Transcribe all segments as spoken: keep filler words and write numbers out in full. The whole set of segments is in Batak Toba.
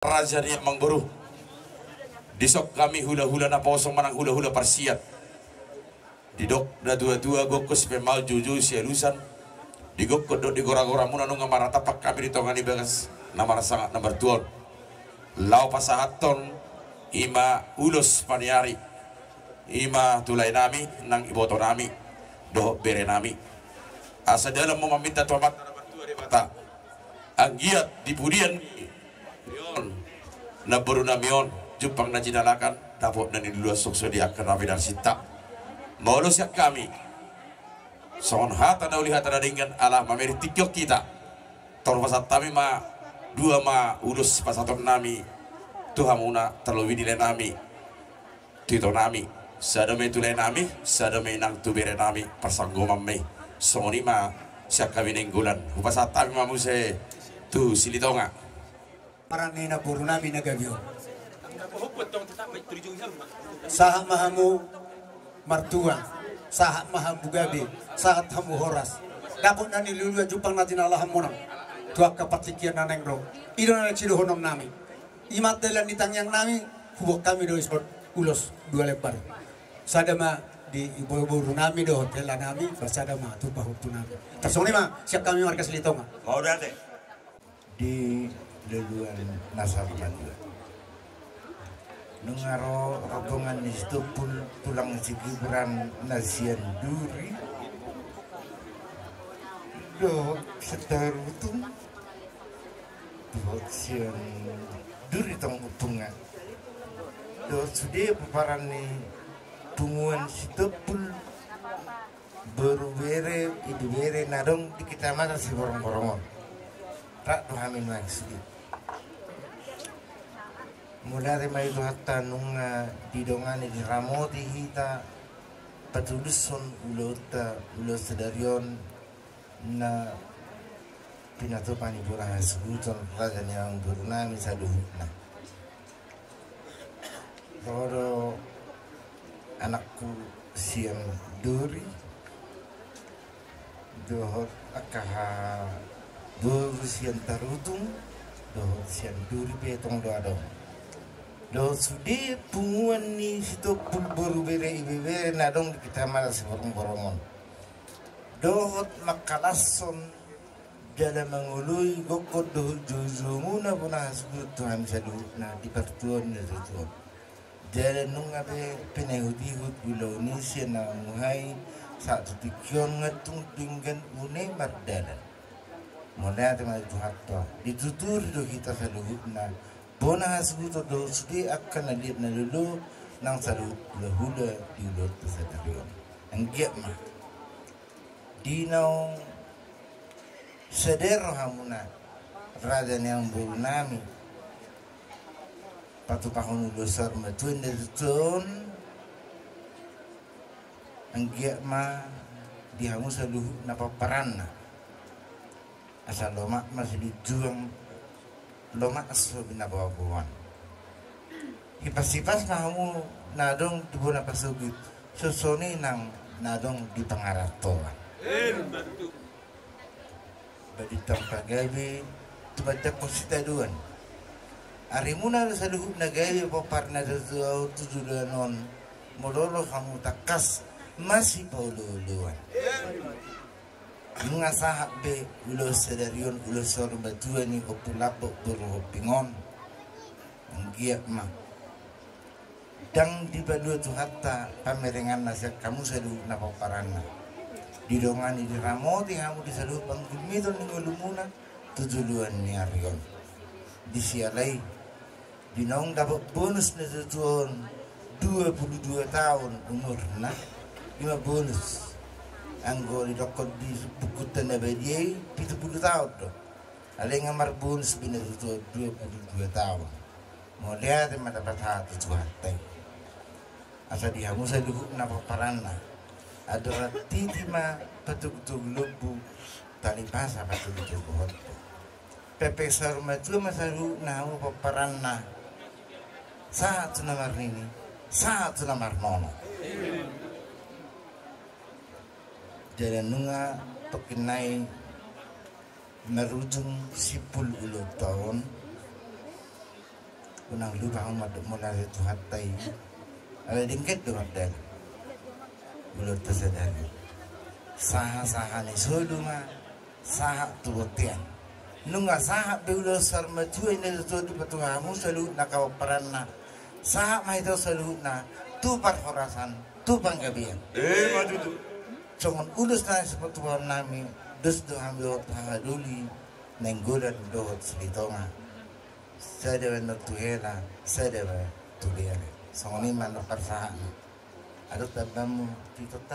Raja ni amangboru. Dison hami hulahula naposo manang hulahula parsiat. Didok natuatua, gokhon sipaingathon, joujou sialusan. Digokhon dohot digoragoramuna nunga maratapak hami di tonga ni bagas na marsangap na martua on. Laho pasahathon i ma ulos paniari, i ma tu laenami nang ibotonami dohot berenami. Asa dalan ma maminta tu Amanta na martua Debata. Anggiat di pudian on, namborunami on, jumpang na jinalakan, dapot na niluluan, suksuk di angka na pinarsinta. Molo sian hami, songon hata na uli hata na denggan, ala mamereng tingki on hita. Tor pasahat hami ma, dua ma ulos pasahatonnami tu hamuna, tarlobi di laenami, tu itonami, sada ma i tu laenami, sada ma i nang tu berenami, parsanggoman ma i. Songon i ma sian hami Nainggolan. Hupasahat hami ma muse tu Silitonga. Paran ni namborunami na gabe on. Sahat ma hamu martua, sahat ma hamu gabe, sahat hamu horas. Dapot na niluluan, jumpang na jinalakan muna tu angka partingkian na naeng ro. I do na naeng sidohononnami. I ma dalan ni tangiangnami, huboan hami do dison ulos dua lembar. Sada ma di ibo-, borunami dohot helanami, sada ma tu pahompunami. Tarsongon i ma sian hami marga Silitonga. Mauliate. Di luluan na saur matua. Nunga ro rombongan ni Sitompul tulang si Gibran na sian Duri dohot sian Tarutung dohot sian Duri tong ompungna. Dohot sude pomparan ni punguan Sitompul boru, bere, ibebere na adong di Kecamatan Siborongborong on. Rap do hami nang sude. Mauliate ma di Tuhanta nunga didongani, diramoti hita, patulushon ulaonta, ulaon sadari on na pinatupa ni bona hasuhuton raja ni amangborunami saluhutna. Ro do anakku sian Duri dohot angka haha boru sian Tarutung dohot sian Duri pe tong do adong. Dohot sude punguan ni Sitompul boru, bere, ibebere na adong di Kecamatan Siborongborong on. Dohot mangkalashon jala mangoloi gokhon dohot joujoumuna bona hasuhuton tu hami saluhutna di partuaon na tutu on. Jala nunga pe pinaihutihut ulaon i sian na muhai sahat tu tingki on, nga tung denggan une mardalan. Mauliate ma di Tuhanta, dituturi do hita saluhutna bona hasuhuton dohot sude angka na liat na lolo nang saluhut hulahula di ulaonta sadari on. Anggiat ma di naung sadar rohamuna raja ni amangborunami patupahon ulaon saur matua na tutu on, anggiat ma di hamu saluhutna pomparanna. Asa lomak ma silinjuang, lomak so binaboaboan. Hipashipas ma hamu na adong di bona pasogit, songon i nang na adong di pangarantoan. Balintang pagabe tumandangkon sitadoan. Arimuna do saluhutna gabe pomparan na tutu on tu joloan on, molo olo hamu tangkas masipaolooloan. Nunga sahat be ulaon sadari on, ulaon saur matua ni Ompu Lambok boru Hombing on. Anggiat ma ndang dipalua Tuhanta pamerenganna sian hamu saluhutna pomparanna. Didongani, diramoti hamu di saluhut panggulmiton ni ngolumuna tu joloan ni ari on. Di siala i, di naung dapot bonus na tutu on, dua puluh dua taon umurna, i ma bonus. Anggo didokkon di bukunta na badia i, pitu puluh taon do. Alai nga marbonus be na tutu on dua puluh dua taon. Mauliate ma tapasahat tu Tuhanta i. Asa di hamu saluhutna pomparanna, andorang titi ma patogotogoi lombu, tali pasa patogotogoi hontu. Pepeng saur matua ma saluhutna hamu pomparanna, sahat tu na marnini, sahat tu na marnono. Jala nunga tongkin nai marujung simpul ulaonta on, Unang lupa hamu mandok mauliate tu Tuhanta i. Alai denggan do mardalan. Molo tasadari, sahat-sahat ni solu ma sahat tu bontean. Nunga sahat be ulos saur matua i na tutu dipatupa hamu saluhutna, hapomparanna. Sahat ma hita saluhutna tu parhorasan, tu panggabean. Ima tutu. Songon ulos na sipatupaonnami, dos do hami dohot haha doli, Nainggolan dohot Silitonga. Sada ma annon tu hela, sada ma tu bere. Songon i ma annon parsahatna. Adong tambaanmu, Titonta?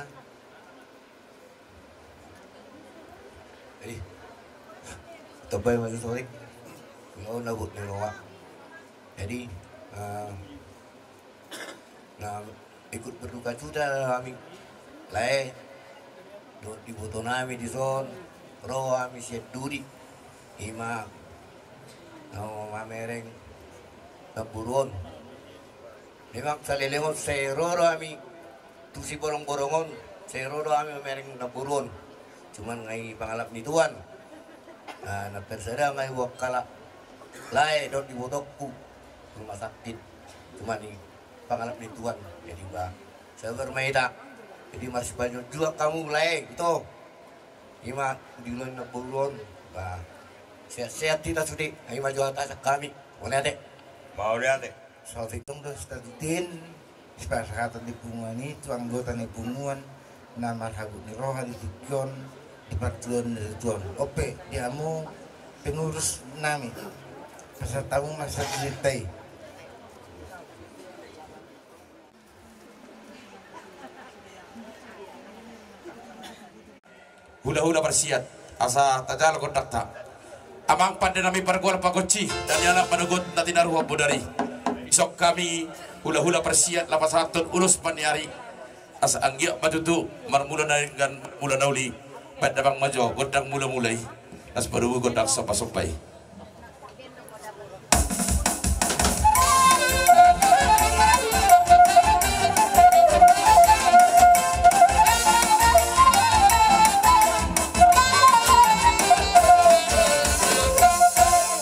Jadi, tambai ma tu soring. Nunga on na bot ni roha. Jadi, eh, na ikut berduka cita hami, lae, dohot ibotonami dison, ro hami sian duri, ima na mamereng namboru on. Memang saleleng on sai ro do hami tu siborongborong on, sai ro do hami mamereng namboru on. Cuman nunga dipangalap ni Tuhan. Nah, na persada nunga diboan halak lae dohot ibotongku rumah sakit. Cuman dipangalap ni Tuhan. Jadi ba, sabar ma hita. Jadi marsipajuang-juang hamu lae, ito. Ima di ulaon namboru on. Ba, sehat-sehat hita sude. Ima jo hata sian hami. Mauliate. Mauliate. Saotik tong do sitatutin, sipasahaton ni punguan i tu anggota ni punguan na marhabot ni roha di tingki on, di partuaon ni tuaon. On pe di hamu pengurus nami, pasahat hamu ma sitatutinta i. Hulahula parsiat, asa tajalo gondangta. Amang pande nami pargual pagonsi, dan ni anak manogot na tinaruhon bodari. Dison hami hulahula parsiat laho pasahathon ulos paniari. Asa anggiat ma tutu marmula na denggan mula na uli. Baen damang ma jo gondang mulamula i. Laos padomu gondang sombasomba i.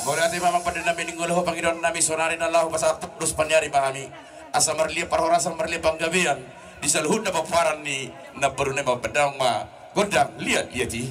Mauliate ma amang pande nami, nunga laho pangidoan nami sonari na laho pasahat ulos paniari ma hami. Asa marliat parhorasan, marliat panggabean di saluhutna pomparan ni namboru nami. Baen damang ma gondang liat-liat i.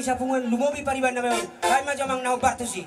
Sapunguan lumobi pariban na baen on. Baen ma jo amang na hombar tusi.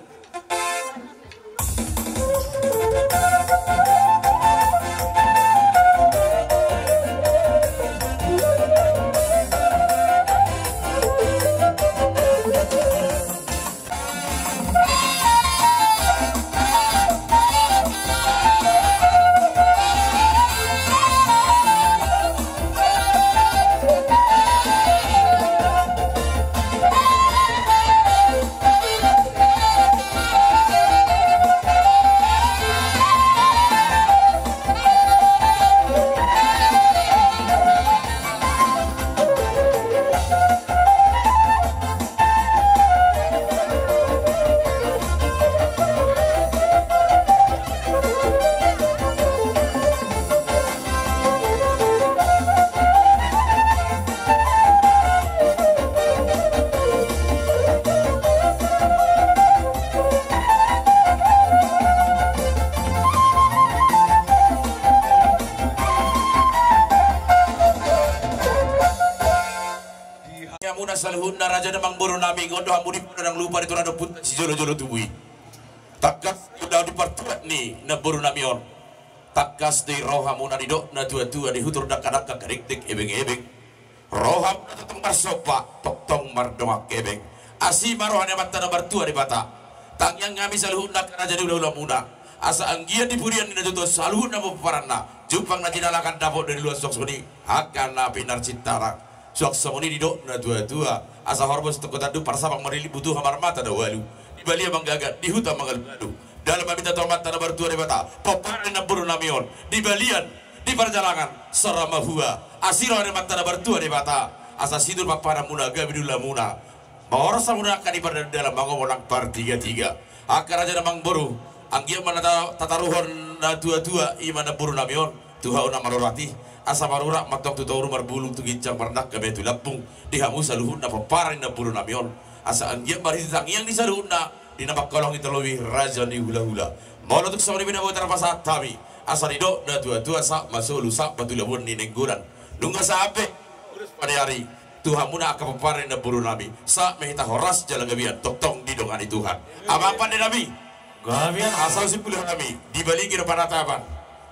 Hamuna saluhutna raja damang boru nami, on do hamu di puna nang lupa di tura domput sijolo-jolo tubu i. Tangkas do di partuat ni namboru nami on. Tangkas do i ro hamuna didok na tua-tua, di hutur dangka-dangka, gadekdek ebeng-ebeng. Ro hamuna tongtong marsomba, tongtong mardongan hepeng. Asi ma roha ni Amanta na martua Debata. Tangiang hami saluhutna angka raja ni hula-hula muna. Asa anggiat di pudian ni na tuatua saluhutna pomparanna, jumpang na jinalakan dapot do di luat suang songon i angka na pinarsintara. Suang songon i didok na tua-tua, asa horbo sitongko tandu, parsapang marlili, butuha marmata na ualu, di balian manggagat, di huta mangalualu. Dalan maminta tu Amanta na martua Debata, pomparan ni namboru nami on, di balian, di parjalangan, sora mahua. Asi roha ni Amanta na martua Debata, asa sinur pomparan muna gabe di ulaon muna. Mahoras hamuna angka di pardalan-dalan, mangomo nang partiga-tiga. Angka raja damang boru, anggiat ma na ta-, tataruhon na tua-tua, i ma namboru nami on, tu hau na marurat i, asa marurat ma antong tu toru, marbulung tu ginjang, marnangka ma tu lambung, di hamu saluhutna pomparan ni namboru nami on. Asa anggiat marhite tangiang ni saluhutna, di na mangkaholongi tolopi raja ni hula-hula. Molo tung songon i pe na boi tarpasahat hami, asa didok na tua-tua, sahat ma solu, sahat ma tu labuan ni Nainggolan. Nunga sahat pe, paniari. Tu hamuna angka pomparan ni namboru nami, sahat ma hita horas jala gabean, tongtong didongani Tuhan. Amang pande nami. Gabean. Asa usimpuli hami, dibaligi do panatapan,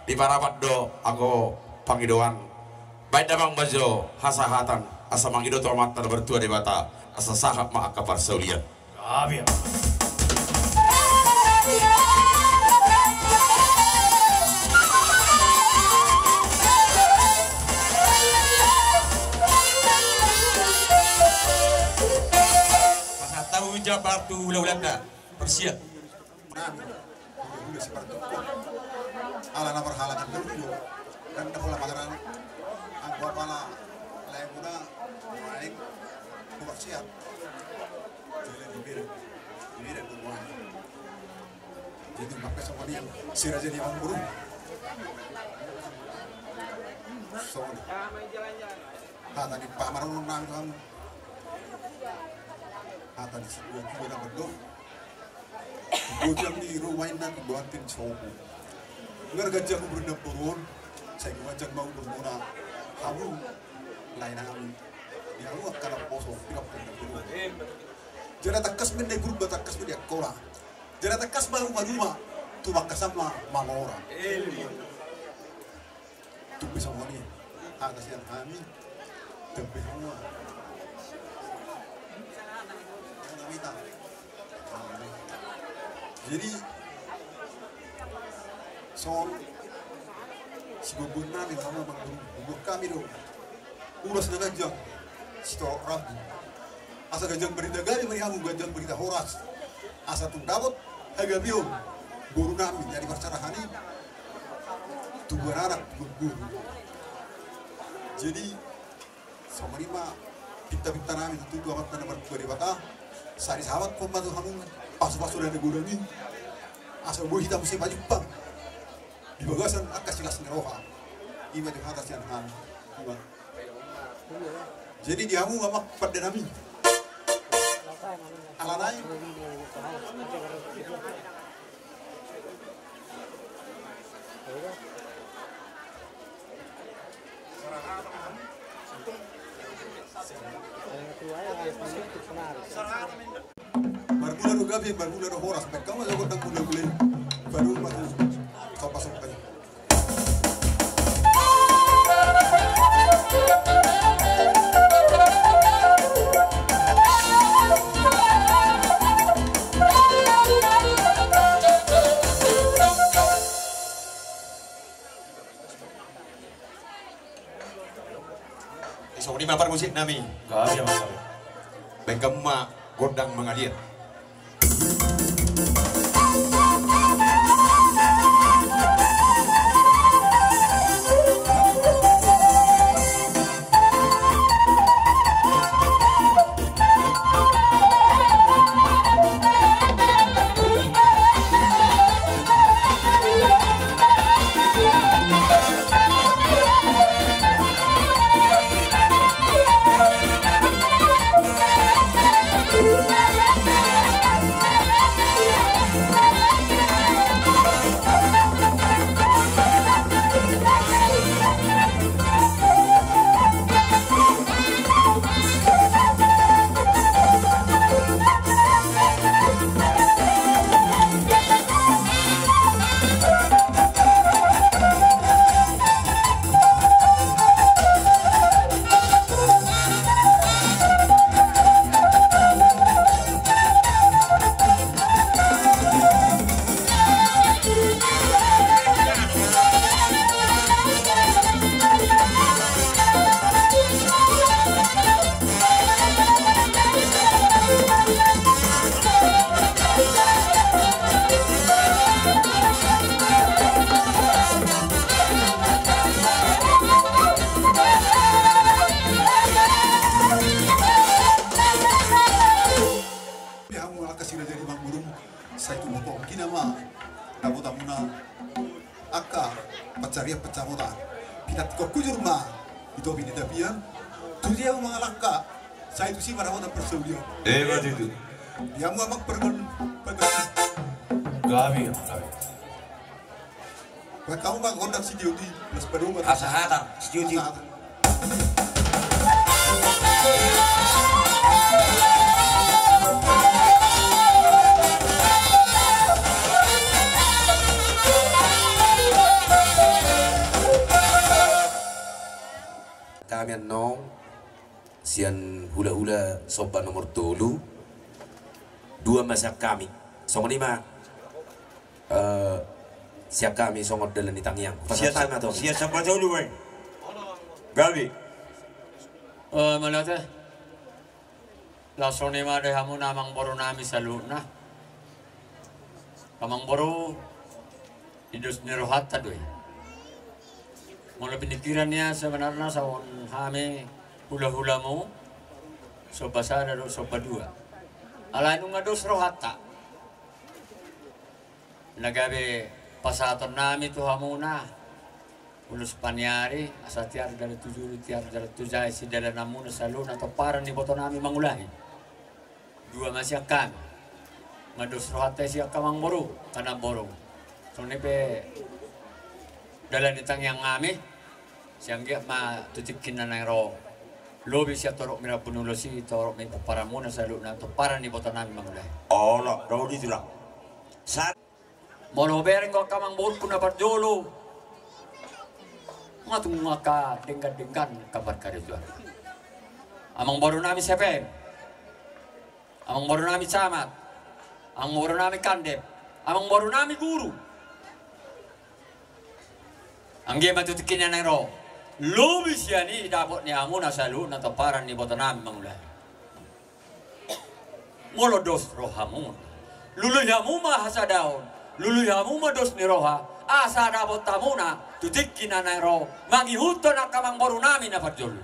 diparapat do anggo pangidoan. Baen damang ma jo hasahatan, asa mangido tu Amanta na martua Debata, asa sahat ma angka parsaulian. Gabean. Pasahat hamu jabbar tu hula-hulanta. Persiap. Nami. Hula-hula sipartungkol. Ala na marhalangan dulu. Dan na pola mangaran. Anggo apala lae muna. Naeng. Buat siap. Jadi di Medan. Di Medan bermuara. Jadi pakai sama dia. Si raja ni amang boru. Songon i. Hata ni pamaronon nami tu hamu. Hata ni situa-tua na mandok. Godang ni rumah inna tu doantin sopo. Ngar ganjang umur na boru on. Sai ganjang ma umur muna. Hamu. Lae nami. Di hamu angka na poso. Di hamu angka na poso. Jala tangkas ma inna i Purba, tangkas ma inna i Angkola. Jala tangkas ma ruma-ruma. Tu Makassar ma mangora. Tung pe songon i, hata sian hami, tung pe songon i. Jadi, songon i, siboboan nami, hami ma manggurup, hami do. Ulos na ganjang, sitorop rambu. Asa ganjang barita gabe ma di hamu, ganjang barita horas. Asa tung dapot hagabeon boru nami, jadi parserahan i. Tubuan anak, tubuan boru. Jadi, songon i ma pinta-pinta nami tu Amanta na martua Debata. Sai disahathon ma tu hamu pasu-pasu na godang i. Asa boi hita muse pajumpang di bagasan angka silas ni roha. I ma jo hata sian hami. I ma. Jadi di hamu amang pande nami. Alana i. Marmula do gabe, marmula do horas, baen hamu ma jago nang mula-mula i. Baru ma tu somba-somba i. Songon i ma parmusik nami. Gabe ma gabe. Baen hamu ma gondang mangaliat. Hamu angka sira jadi mangurung. Sai tu mokong kina ma dapotamuna angka pansarian pansamotan. Pinantikhon hujur ma di topi ni tapian. Tusi hamu mangalangka. Sai tusi ma dapotan parsaulian. Emma tutu. Di hamu amang pargon pagas. Gabe, gabe. Baen hamu ma gondang sitioti. Las padomu. Hasahatan sitioti. Hasahatan. Hami annon sian hulahula somba nomor tolu. Dua ma sian hami. Songon i ma. Eh, sian hami songon dalan ni tangiang. Sian, pasahat ma tu sian somba tolu, eh. Gabe. Eh, mauliate. Laos songon i ma di hamuna amangboru nami saluhutna. Amangboru, di dos ni rohanta do i. Molo pinikiran nian sebenarna songon hami hulahulamu, somba sada dohot somba dua. Alai nunga dos rohanta. Na gabe pasahaton nami tu hamuna, ulos paniari, asa tiar dalan tu julu, tiar dalan tu jae, sidalananmuna saluhutna tomparan ni iboto nami mangulahi. Dua ma sian hami. Nunga dos rohanta i sian angka amangboru, angka namboru. Songon i pe dalan ni tangiang nami. Sai anggiat ma tu tingki na naeng ro. Lobi sian torop ni rambu ni ulos i, torop ni pomparanmuna saluhutna tomparan ni iboto nami mangulahi. Olo, do di tulang. Sa- Molo bereng do angka amangboru na parjolo. Nga tung angka denggan-denggan angka parkarejoan. Amangboru nami C P M. Amangboru nami camat. Amangboru nami kandep. Amangboru nami guru. Anggiat ma tu tingki na naeng ro. Lobi sian i dapot ni hamuna saluhutna tomparan ni iboto nami mangulahi. Molo dos rohamuna, lului hamu ma hasadaon, lului hamu ma dos ni roha, asa dapot hamuna tu tingki na naeng ro, mangihuthon angka amangboru nami na parjolo.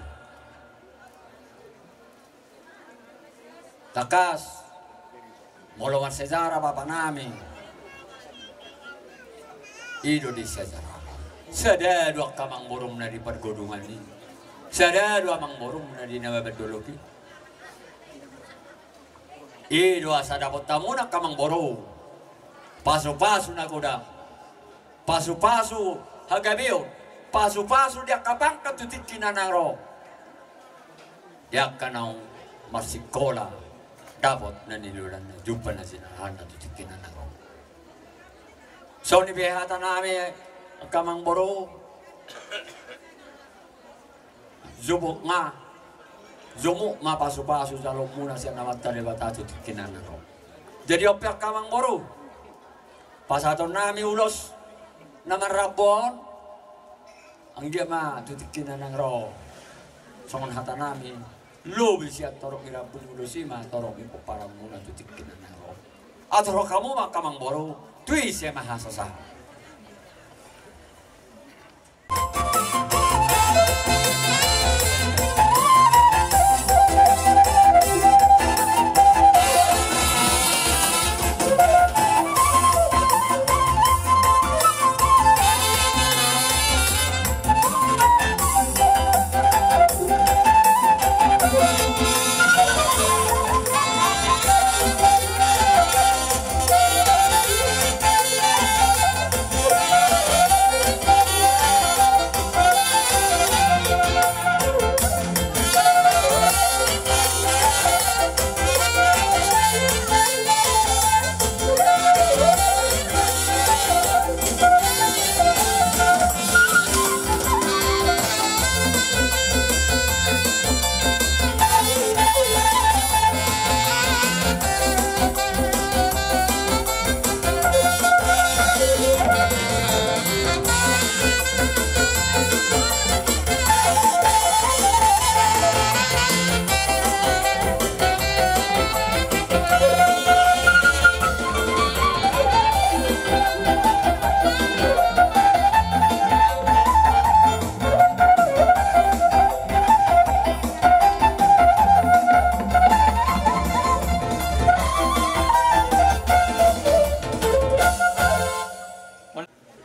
Tangkas, molo marsejarah bapa nami, i do di sejarah. Sada do angka amangborumuna di pargodungan i. Sada do amangborumuna di na bahen dolok i. I do asa dapot hamuna angka amangboru. Pasu-pasu na godang. Pasu-pasu hagabeon, pasu-pasu di angka pangkat tu tingki na naeng ro. Di angka naung marsikola, dapot na niluluanna, jumpa na jinalahanna tu tingki na naeng ro. Songon i pe hata nami, angka amang boru, jumuk ma, jumuk ma pasupasu jaloonmuna sian Amanta Debata tu tingki na naeng ro. Jadi on pe angka amang boru, pasahaton nami ulos na marrambu on, anggiat ma tu tingki na naeng ro, songon hata nami, lobi sian torop ni rambu ni ulos i ma torop ni pomparanmuna tu tingki na naeng ro. Atur hamu ma angka amang boru, tu ise ma hasasa.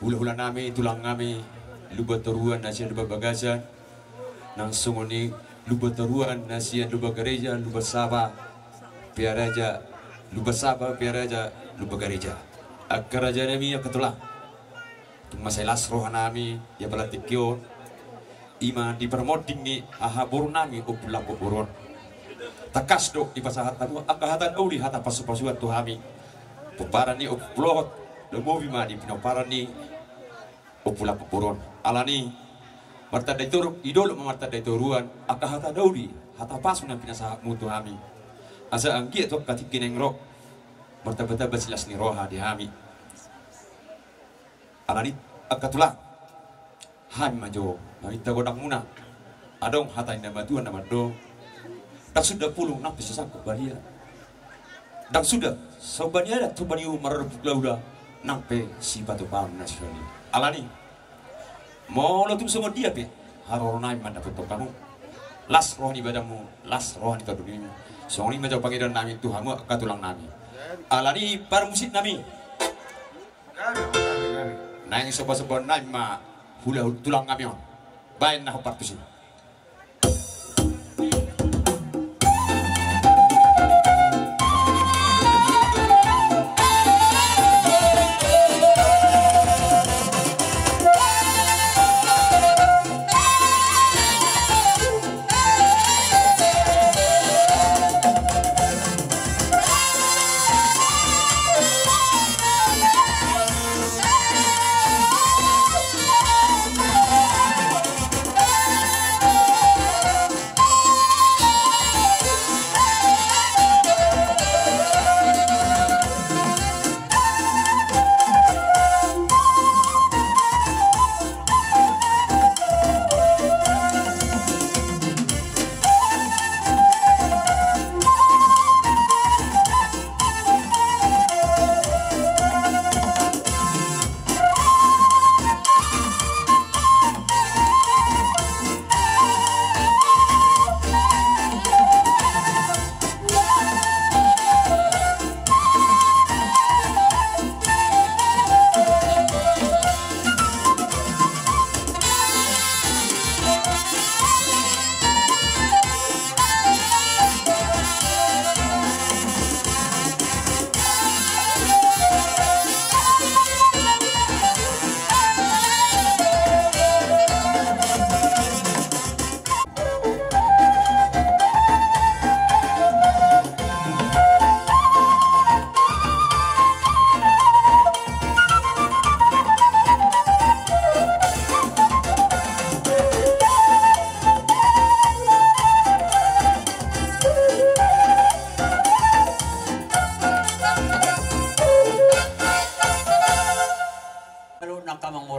Hulahula nami, tulang nami, Lumban Toruan na sian Lumban Bagasan, nang songon i Lumban Toruan na sian Lumban Gareja, Lumban Saba, Pearaja, Lumban Saba, Pearaja, Lumban Gareja. Angka raja nami, angka tulang. Tung mansai las roha nami, ia pala tingki on, i ma di parmonding ni haha boru nami Ompu Lambok boru on. Tangkas do dipasahat hamu angka hata na uli, hata pasupasuan tu hami. Pomparan ni Ompu Luhut, lumobi ma di pinomparan ni Ompu Lambok boru on. Alani, martanda i toru, i dolok ma martanda i toruan, angka hata na uli, hata pasu na pinasahatmu tu hami. Asa anggiat tu angka tingki na naeng ro, martambatamba silas ni roha di hami. Alani, angka tulang, hami ma jo maminta godangmuna. Adong hata ni natuatua na mandok: Ndang suda pulung nang pe sisangkup balian, ndang suda somba ni adat somba ni uhum marorpuk laula, nang pe sipatupaon na sisongon i. Alani, molo tung songon dia pe haroro nami mandapothon hamu, las roha ni badanmu, las roha ni tondimimu. Songon i ma jo pangidoan nami tu hamu angka tulang nami. Alani parmusik nami, naeng sombasombaon nami ma hulahula tulang nami on. Baen na hombar tusi.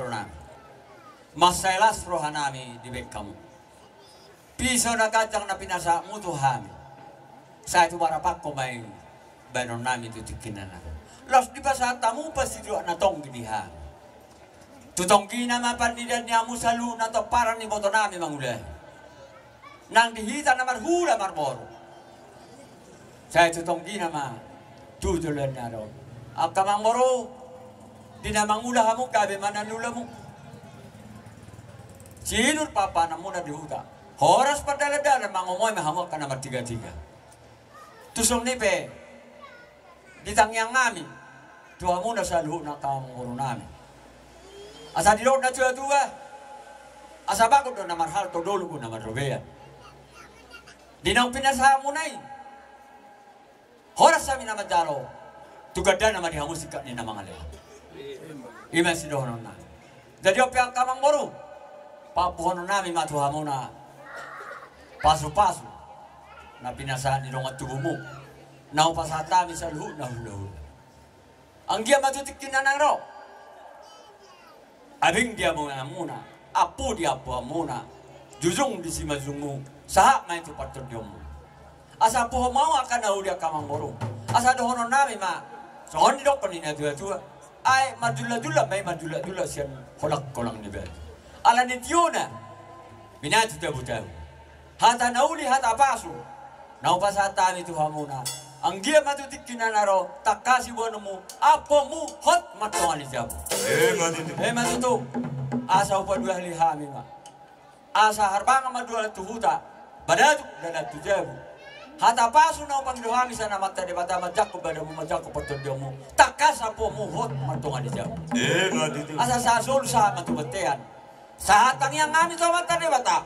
nami. Mansai las roha nami dibaen hamu. Piso na ganjang na pinasahatmu tu hami. Sai tu barapangko ma i baenon nami tu tingki na naeng ro. Laos dipasahat hamu pasituak na tonggi di hami. Tu tonggina ma pandidian ni hamu saluhutna tu pomparan ni iboto nami mangulahi. Nang di hita na marhula marboru. Sai tu tonggina ma tu joloan ni ari on. Angka amangboru, di na mangula hamu gabe ma na niulamu. Sinur pahanpahananmuna di huta. Horas pardalandalan mangomoi ma hamu angka na martigatiga. Tu songon i pe di tangiang nami tu hamuna saluhutna angka amangboru nami. Asa didok natuatua, asa bagot do na marhalto, dolok do na marrobean. Di naung pinasahatmuna i, horas hami na manjalo, tu gandana ma di hamu singkat ni na mangalehon. I ma sidohonon nami. Jadi on pe angka amangboru, paampuhonon nami ma tu hamuna pasupasu na pinasahat ni dongan tubumu, na hupasahat hami saluhutna hulahula. Anggiat ma tu tingki na naeng ro, abing di abinganmuna, ampu di ampuanmuna, jujung di simanjujungmu, sahat ma i tu partondionmu. Asa ampuhon ma hamu angka na uli angka amangboru. Asa dohonon nami ma songon didokkon ni natuatua. Ai marjullajullan ma i, marjullajullan sian holangholang ni batu. Alani tiona binatu tabutabu. Hata na uli, hata pasu na hupasahat hami tu hamuna. Anggiat ma tu tingki na naeng ro, tangkas siboanonmu, ampuonmu hot martonga ni jabu. Emma tutu. Emma tutu. Asa hupaduahali hami ma. Asa harbangan ma dohonon tu huta, badatuk dalan tu jabu. Hata pasu na hupangido hami sian Amanta Debata manjangkon badanmu, manjangkon partondionmu, tangkas ampuonmu hot martonga ni jabu. Emma tutu. Asa sahat solu sahat ma tu bontean. Sahat tangiang hami tu Amanta Debata,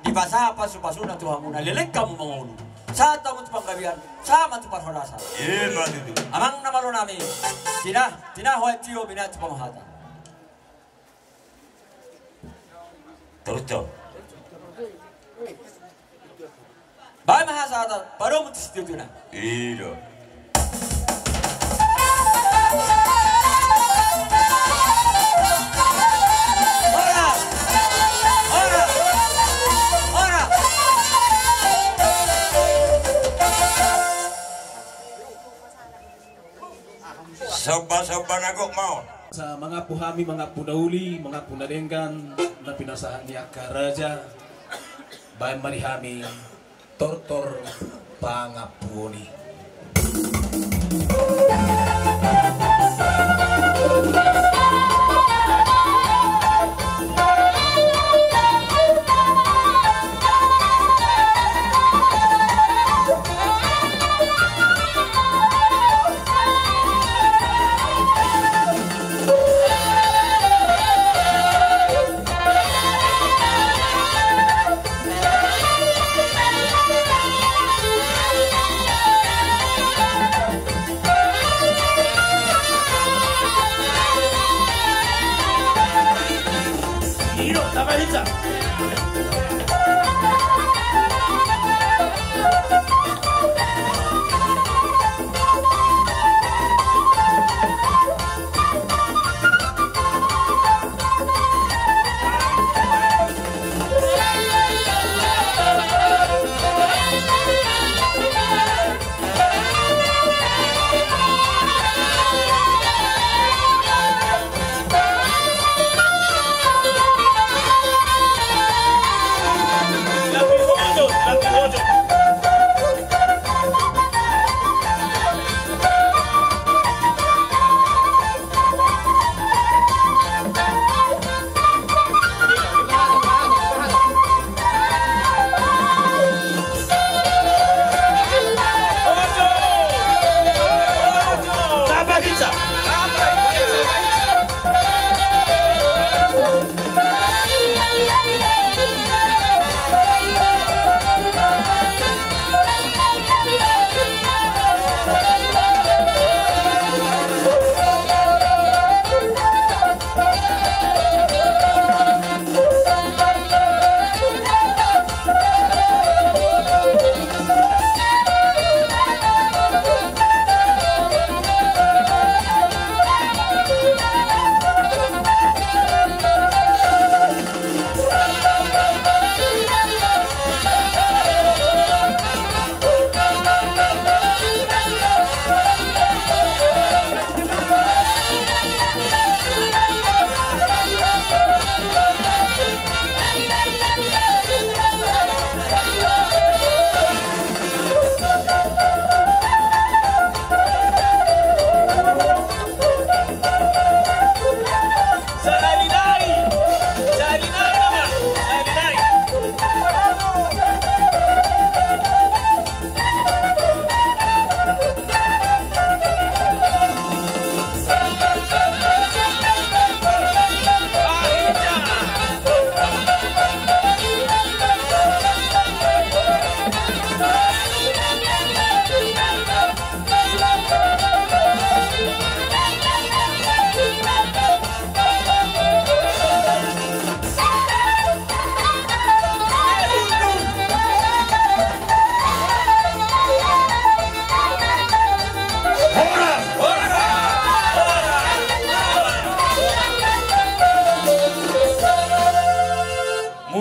dipasahat pasupasuna tu hamuna, leleng hamu mangolu. Sahat hamu tu panggabean, sahat ma tu parhorasan. Emma tutu. Amang na malo nami, tina, tina ho aek tio, binatu pamahatan. Torus jo. Baen ma hasahatan, padomu tu situtuna. I do. Horas! Horas! Horas! Somba, somba na gok ma on. Asa mangampu hami, mangampu na uli, mangampu na denggan, na pinasahat ni angka raja, baen ma di hami tortor pangampuon i.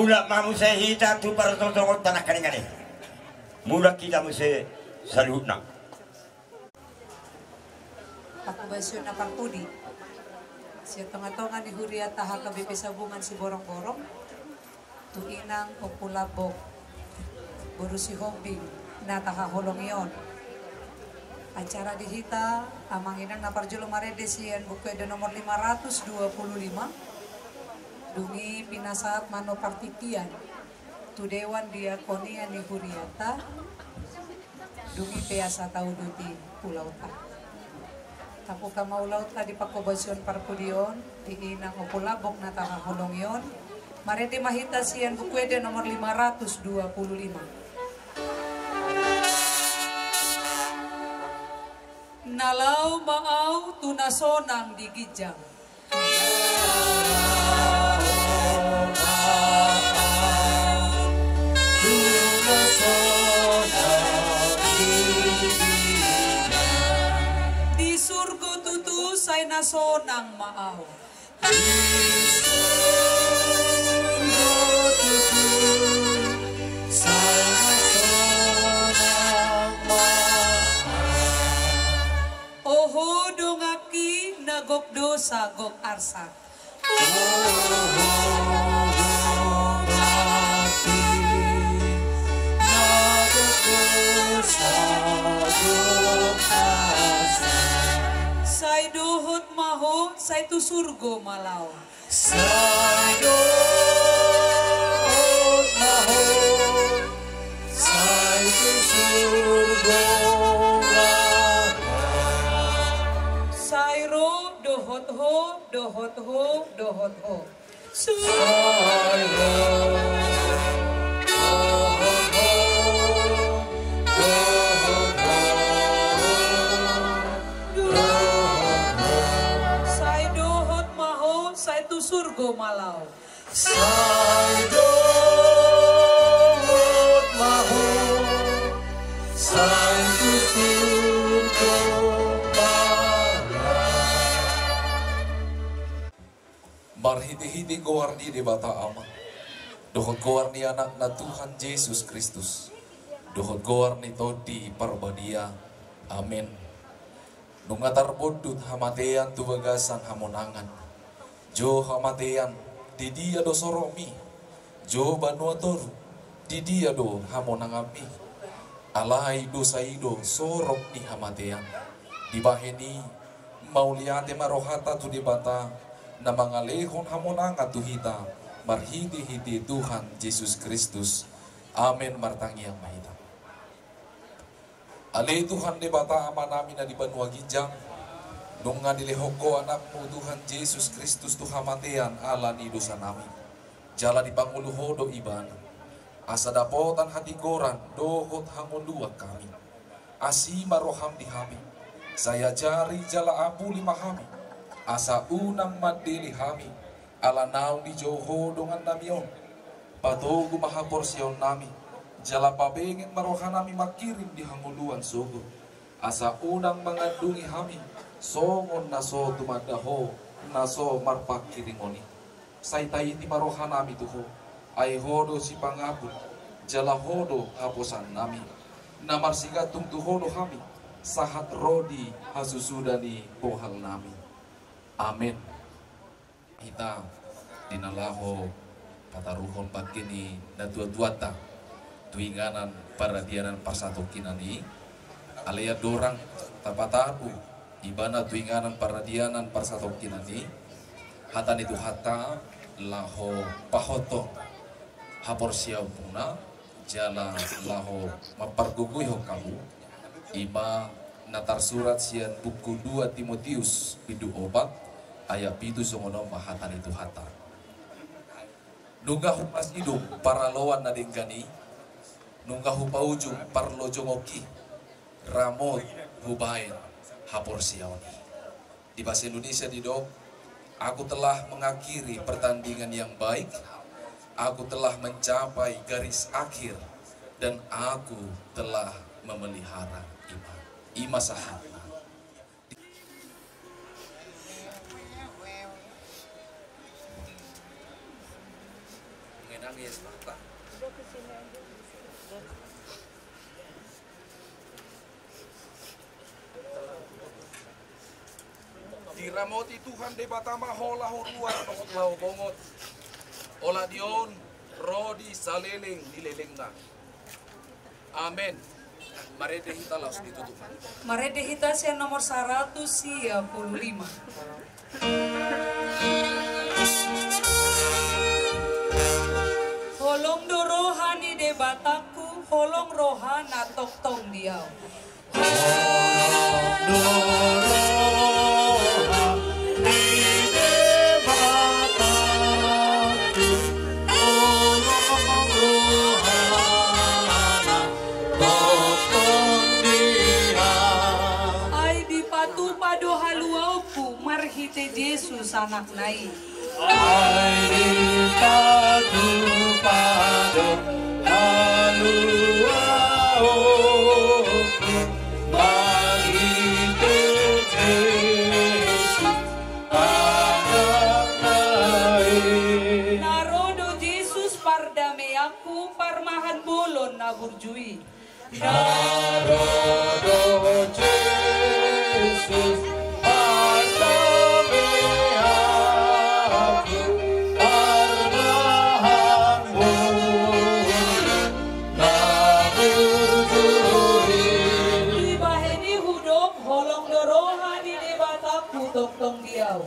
Mulak ma muse hita tu partontongonta nangkaningan i. Mulak hita muse saluhutna. Panghobasion na parpudi sian tongatonga ni huriata H K B P Sabungan Siborongborong, tu inang Ompu Lambok boru Sihombing na tahaholongi on. Acara di hita, amang inang, na parjolo marende sian Buku Ende nomor lima ratus dua puluh lima. Dung i pinasahat ma on partingkian tu dewan diakonia ni huriata. Dung i pe asa tauduti ulaonta. Tabuka ma ulaonta di panghobasion parpudi on di inang Ompu Lambok na tahaholongi on. Marende ma hita sian Buku Ende nomor lima ratus dua puluh lima. Na laho ma au tu na sonang di ginjang. Di surgo tutu sai na sonang ma au. Oho donganki na gok dosa gok arsak. Sai dohot ma ho, sai tu surgo ma laho. Sai dohot ma ho, sai tu surgo ma laho. Sai ro dohot ho, dohot ho, dohot ho. Sai ro dohot ho, dohot ho. Sai dohot ma ho, sai tu surgo ma laho. Sai dohot ma ho, sai tu surgo ma laho. Marhitehite goar ni Debata Ama, dohot goar ni Anakna Tuhan Jesus Kristus, dohot goar ni Tondi Parbadia. Amen. Nunga tarbondut hamatean tu bagasan hamonangan. Jo hamatean, di dia do sorokmi? Jo banua toru, di dia do hamonanganmi? Alai dosa i do sorok ni hamatean. Dibahen i, mauliate ma rohanta tu Debata, na mangalehon hamonangan tu hita marhitehite Tuhan Jesus Kristus. Amen. Martangiang ma hita. Ale Tuhan Debata Amanami na di banua ginjang, nunga dilehon Ho Anakmu Tuhan Jesus Kristus tu hamatean ala ni dosanami. Jala dipangolu Ho do Ibana, asa dapotan hatigoran dohot hangoluan hami. Asi ma roham di hami, sai ajari jala apuli ma hami, asa unang mandele hami, ala naung dijou Ho dongannami on. Patogu ma haporseaonnami, jala pabenget ma rohanami mangkirim di hangoluan sogot, asa unang mangandungi hami songon na so tumanda Ho na so marpangkirimon i. Sai taiti ma rohanami tu Ho, ai Ho do sipangapul, jala Ho do haposaonnami. Na marsigantung tu Ho do hami, sahat ro di hasusuda ni bohalnami. Amen. Hita di na laho pataruhon bangke ni natuatuanta tu inganan paradianan parsatongkinan i, alai andorang tapataru ibana tu inganan paradianan parsatongkinan i, hata ni Tuhanta laho pahothon haporseaonmuna, jala laho mampargogoihon hamu, i ma na tarsurat sian buku dua Timotius bindu opat ayat pitu, songon on ma hata ni Tuhanta. Nunga hupasidung paraloan na denggan i, nunga hupaujung parlojongonki, ramot hubahen haporseaon i. Di bahasa Indonesia didok, "Aku telah mengakhiri pertandingan yang baik, aku telah mencapai garis akhir, dan aku telah memelihara iman." I ma sahatna. Diramoti Tuhan Debata ma ho laho ruar dohot laho bongot. Olat ni on ro di saleleng ni lelengna. Amen. Marende hita laos ditutup. Marende hita sian nomor saratus sia pulu lima. Holong do roha ni Debatangku, holong roha na tongtong di ahu. Holong do roha ni Debatangku, holong roha na tongtong di ahu. Ai dipatupa do haluaonku marhite Jesus Anakna i. Ai dipatupa do haluaonku marhite Jesus Anakna i. Na ro do Jesus pardameanku, parmahan bolon na burju i. Na ro do Jesus pardameanku, parmahan bolon na burju i. Dibahen i hudok holong do roha ni Debatangku tongtong di ahu.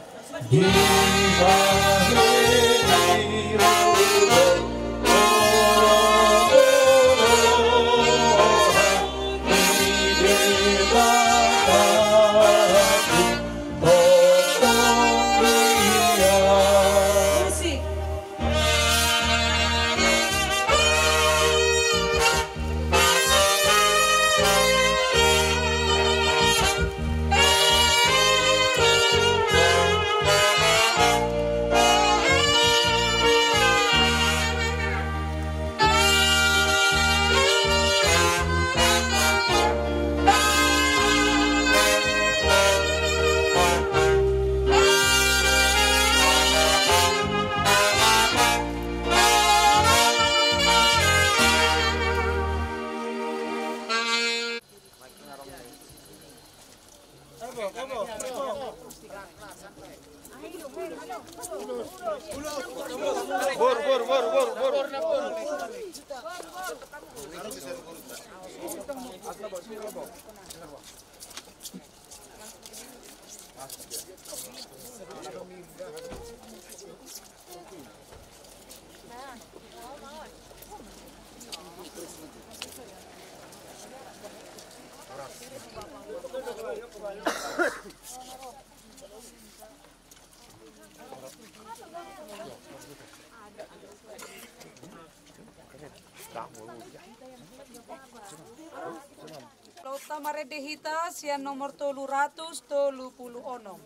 Ulaonta marende hita sian nomor tolu ratus tolu pulu onom.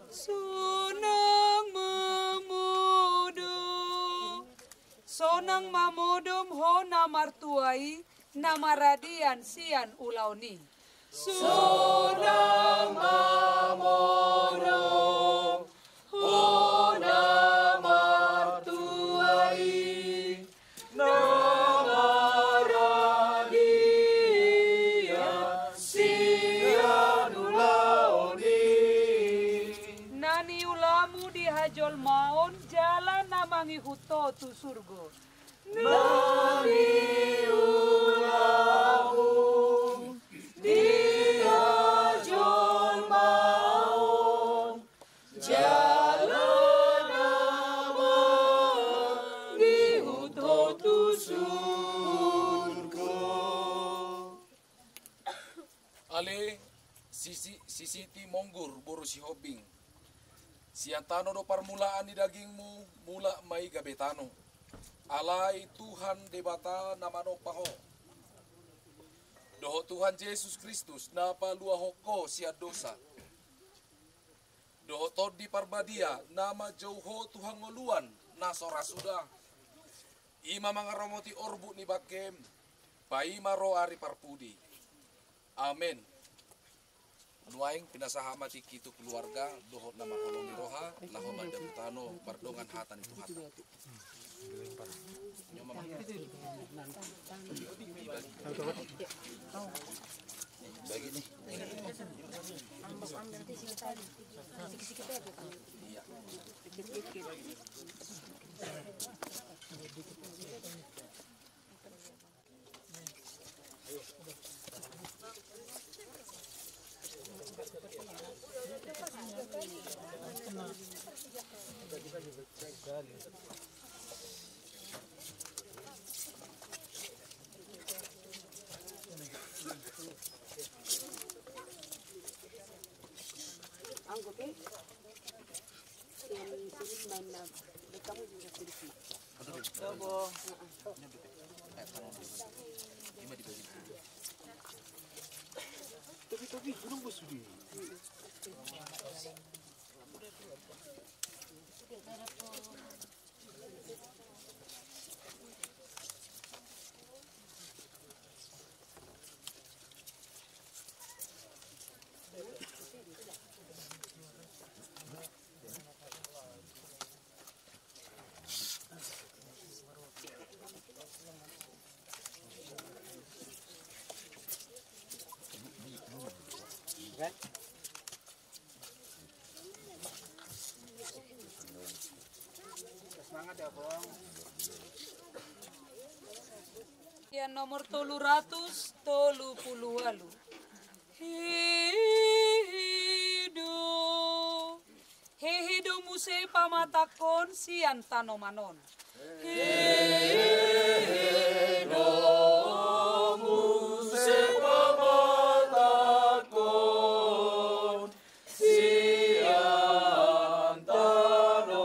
Sonang mamodom, sonang mamodom ho na martua i, na maradian sian ulaon i. Sonang mamodom ho na martua i, na maradian sian ulaon i. Na niulamu di hajolmaon jala na mangihut ho tu surgo. Na niulamu di hajolmaon jala na mangihut ho tu surgo. Ale, sisi, sisiti monggur boru Sihombing. Sian tano do parmulaan ni dagingmu, mula ma i gabe tano. Alai Tuhan Debata na manompa ho, dohot Tuhan Jesus Kristus na paluahon ho sian dosa, dohot Tondi Parbadia na manjou ho tu hangoluan na so ra suda, i ma mangaramoti orbuk ni bangkem, paima ro ari parpudi. Amen. Nuaeng pinasahat ma tingki tu keluarga dohot na mangholongi roha, laho mandabu tano mardongan hata ni Tuhanta. Ia nomor tolu ratus tolu pulu ualu. Hihi do. Hihi do muse pamatangkon sian tanoman on. Hihi do muse pamatangkon sian tanoman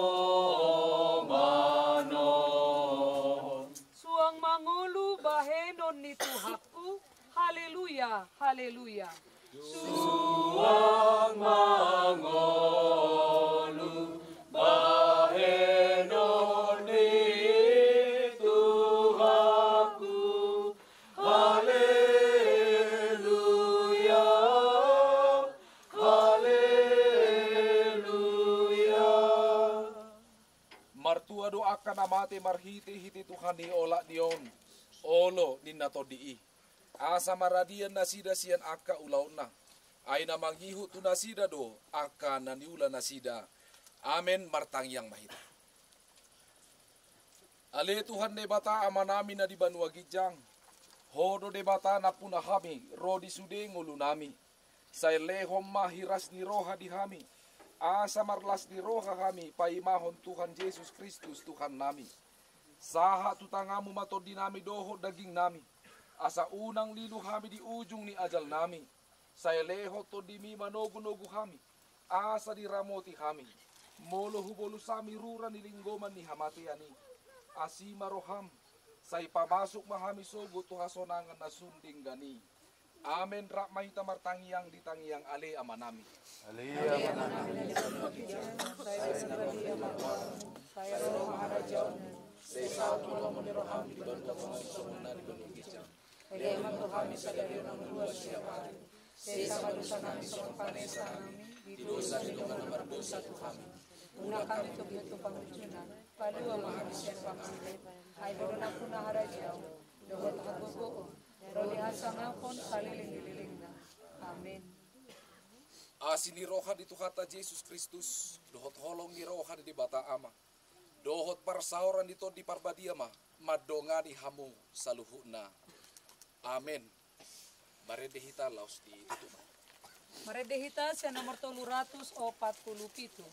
on. Suang mangolu bahenon ni Tuhanku. Haleluya, haleluya. Suang mangolu bahenon ni Tuhanku. Haleluya, haleluya. Martua do angka na mate marhitehite Tuhan ni olat ni on, olo ninna Tondi i. Asa maradian nasida sian angka ulaonna. Ai na mangihut tu nasida do angka na niula nasida. Amen. Martangiang ma hita. Ale Tuhan Debata Amanami na di banua ginjang, Ho do Debata nampuna hami ro di sude ngolunami. Sai lehon ma hiras ni roha di hami, asa marlas ni roha hami paimahon Tuhan Jesus Kristus Tuhannami. Sahat tu tanganMu ma tondinami dohot dagingnami, asa unang lilu hami di ujung ni ajalnami. Sai lehon TondiMi manogunogu hami, asa diramoti hami, molo hubolus hami rura ni linggoman ni hamatean i. Asi ma rohaM, sai pamasuk ma hami sogot tu hasonangan na sun denggan i. Amen. Rap ma hita martangiang di tangiang Ale Amanami. Ale Amanami na di banua ginjang, sai ro ma harajaonMu, sai saut ma lomo ni rohaM di banua tonga on songon na di banua ginjang. Lehon ma tu hami sadari on hangoluan siapari. Sesa ma dosanami songon panesanami di dosa ni dongan na mardosa tu hami. Unang hami togihon tu pangunjunan, palua ma hami sian pangago. Ai Ho do nampuna harajaon, dohot hagogoon, ro di hasangapon saleleng ni lelengna. Amen. Asi ni roha ni Tuhanta Jesus Kristus, dohot holong ni roha ni Debata Ama, dohot parsaoran ni Tondi Parbadia ma mandongani hamu saluhutna. Amen. Marende hita laos ditutup. Marende hita sian nomor tolu ratus opat pulu pitu.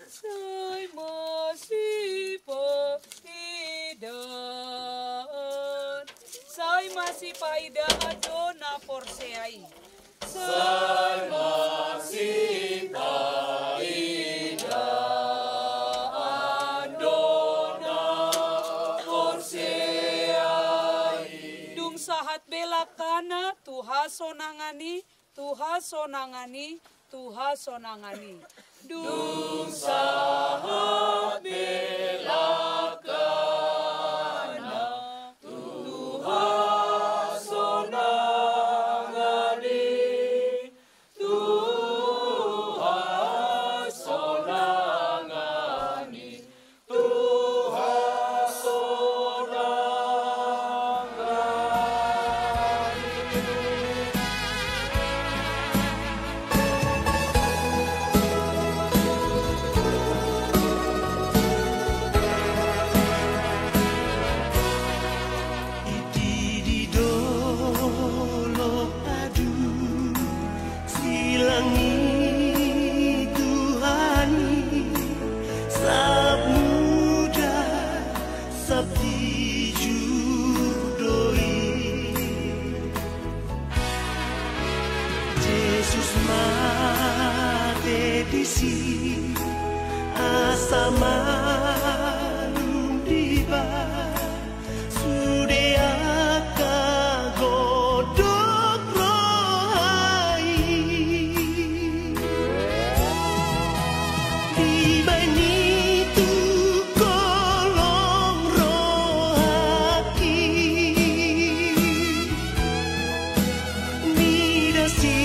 Sai masipaidaan, sai masipaidaan do na porsea i. Sai masipaidaan do na porsea i. Dung sahat be langkana tu hasonangan i, tu hasonangan i, tu hasonangan i. Dung sahat be langkana tu hasonangan i, tu Asa malum diba sude angka godok roha i. Dibahen i tu kolong rohangki. Mida si